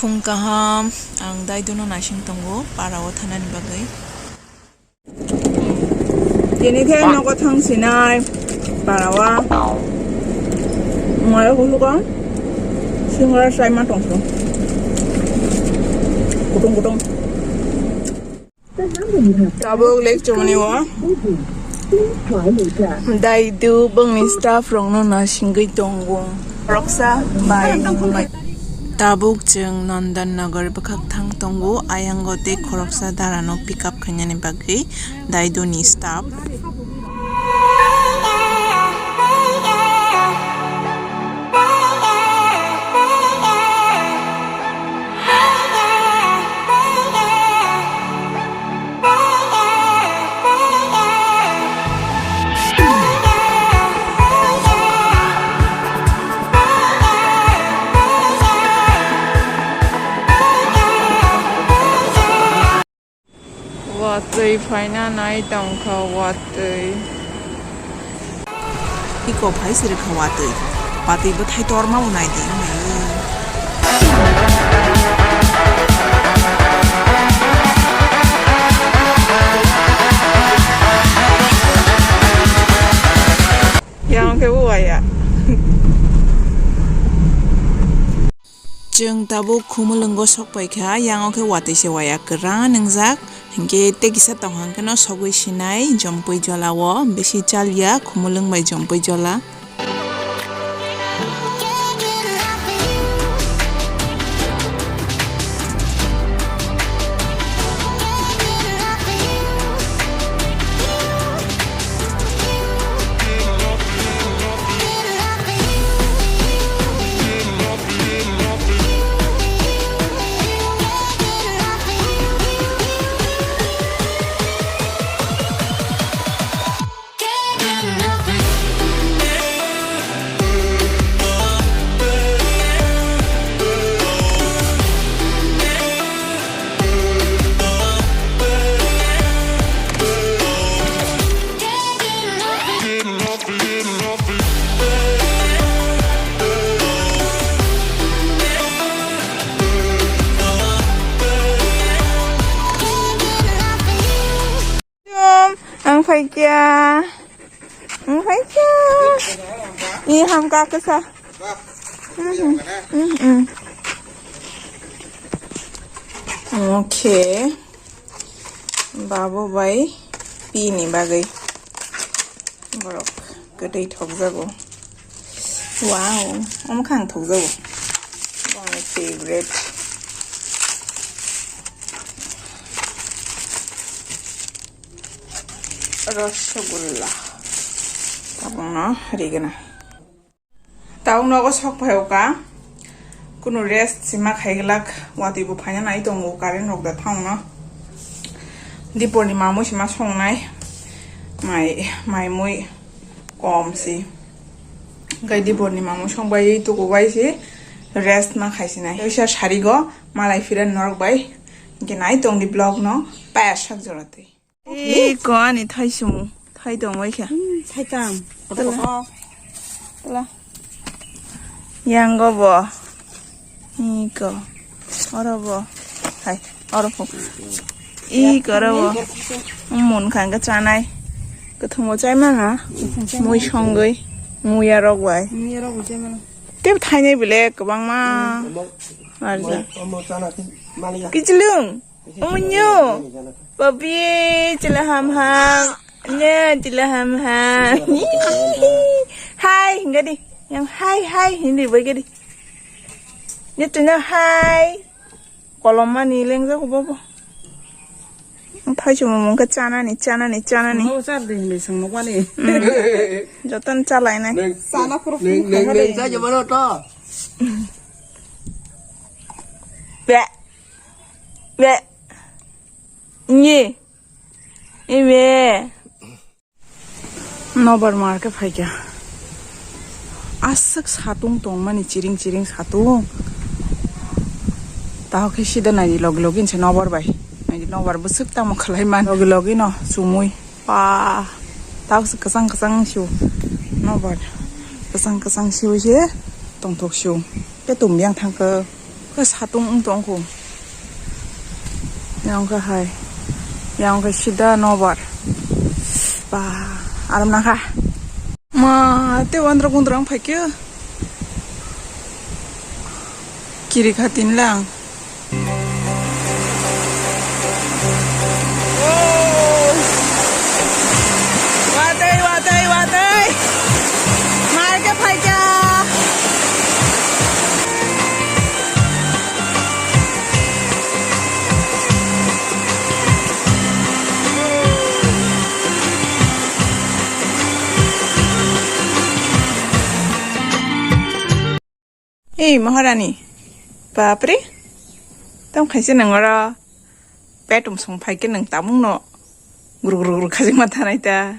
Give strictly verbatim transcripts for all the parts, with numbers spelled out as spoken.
Phung kaham, ang Daidu no naising tongo, para o thanani bagwi. Tini khe nogo thang sinai, para o. Maya hulu kang, singra sai ma tong sung. Kutung kutung. Tabuk lake chumani o. Daidu bongni staff rokno nasingwi tongo. Khoroksa bai. Tabuk chwng Nandan Nagar bwkhak thang tongo. Ayango tei khoroksa darano pick up khainani bagwi Daiduni staff. Watwi phaina nai tongkha, watwi. Iko phai se rwkha watwi. Watwi bwthai torma bo nai di, wng nai o. Yang khe bo waya. Chwng tabuk Khumulwngo sok pai kha, yango khe watwi se waya kwran wngjak, hinkhe tei kisa tong hang kheno sogwi sinai Jompui Jola o, bisi chal ya Khumulwng bai Jompui Jola. Ang phaikya. Ang phaikya. Ni hamka kasa. Mhm. Mhm. Okay. Babu bai pini bagwi. Borok kwtwi thokjago. Wow, omo khe ang thokjago. Bongni favorite. Rasgulla. Tabukno rigwna. Tabuk nogo sok phai o ka. Kunu rest sima khaiglak, watwi bo phaina nai tongo, current rok da thangno. Dipor ni mamui sima songnai. Mai, mai mui kom si. Gai dipor ni mamui song bai tuku bai si rest ma khai sinai. Oisa sari go malai phiran norok bai. Ge nai tong di vlog no paya sak jora twi. Iko ani thai sumu, thai tong bai kha. Hmm, thai tam. Tala. Tala. Yang go bo. Iko. Oro bo. Hai, oro bo. Iko oro bo. Mun khang ka chanai. Kathum bo chai mana. Mui songoi. Muya rok bai. Muya rok bo chai mana. Tep thainai bile kwbangma. Arja. Kichilung. Omonyo. Papi, chila ham ham. Nya, chila ham ham. Hai, hinga di. Yang hai, hai, hindi bai gadi. Nya, tuna hai. Kolom mani lengja ko bobo. Thai chuma mungka chana ni, chana ni, chana ni. Mau char de hindi sang mau ni. Hmm. Joton chalai nai. Sana pura neng, neng, neng, saja mana to? Be. Be. Nyi. Ibe. Nobar market phaikha. Aswk satung tongmani, chiring chiring satung. Taho khe sida naidi logi logi hinse nobar bai. Naidi nobar bwswk tamo khlai man. Logi logi no chumui. Pa. Taho se kwchang kwchang siu. Nobar. Kwchang kwchang siu se tongthok siu. Khe tum yang thangkhe. Khe satung wng tongkhu. Yang khe hai. Yang khe sida nobar. Ba, aram nangkha. Ma, te wandra gundra wng phaikhe. Kiri kha tin lang. Watwi, watwi, watwi. Mai khe phaikha. Ei, Maharani. Bapre. Tamo khaisa nang oro. Petum song phai khe nang tamung no. Guru guru guru khajima thanai ta.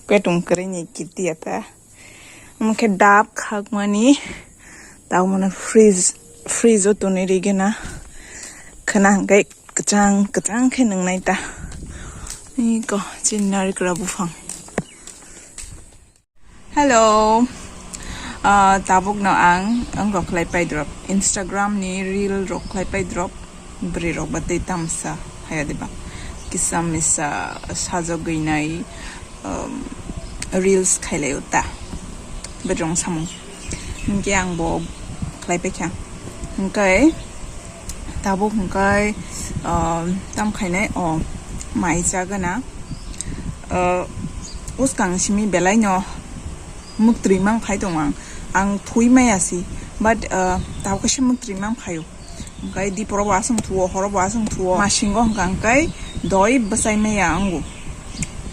Petum kwrwi ni kirti ya ta. Omo khe dap khakmani. Tamo no freeze, freeze o tonwi rigena. Khna hwnkhe kwchang, kwchang khe nang nai ta. Iko, chini narikra buphang. Hello. Ah, tabuk no ang, ang rok khlai pai drop. Instagram ni reel rok khlai pai drop. Bwrwi rok ba tei tamsa haya diba. Kisa misa sajagwi nai, um, reels khailai uta. Bwrwi rok samung. Hinkhe ang bo khlai pai kha. Hinkhe tabuk hinkhe, um, tam khainai o mai chagana. Uh, uskang simi belai no muktri mang khai tong ang. Ang thui maya si, but, uh, tabo kaisa muktri mang khayo. Hingkai diporo bo aswng thuo, horo bo aswng thuo. Masingo hingka hingkai doi bwsai maya ango.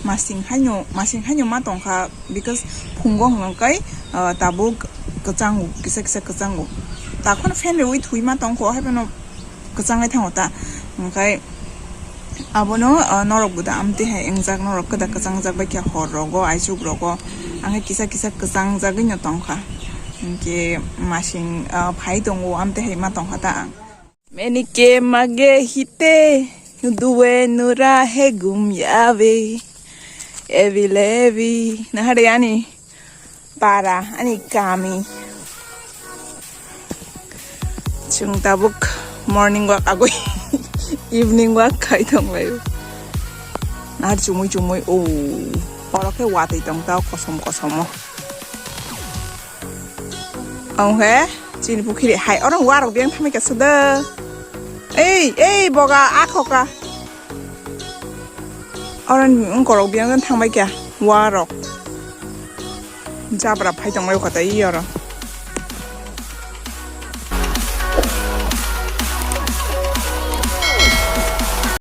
Masing haino, masing haino ma tongkha, because phungo hingkai, uh, tabuk kwchango, kisa kisa kwchango. Takhon fan reui thui ma tongkho, haiphano kwchangwi thango ta. Hingkai abono, ah, norok bo da amtwi hai wngjak, norok kwda kwchangjak bai khe hor rogo, aichuk rogo, ang khe kisa kisa kwchangjagwi no tongkha. Hinkhe masing, ah, phai tongo, amtwi hai ma tongkha ta ang. Meni ke mage hite, duwe nura he gum yabe. Evi levi, nahare ani. Para ani kami. Chwng tabuk morning walk agwi evening walk khai tonglaio. Nahar chumui chumui o. Oro khe watwi tong tao kosom kosomo. Ang khe chini pukhiri hai oro warok biyang thamwi kha suda. Ei, ei, boga, a khoka. Oro wngkorok biyang thangbai kha, warok. Jabra phai tongbai kha tai oro.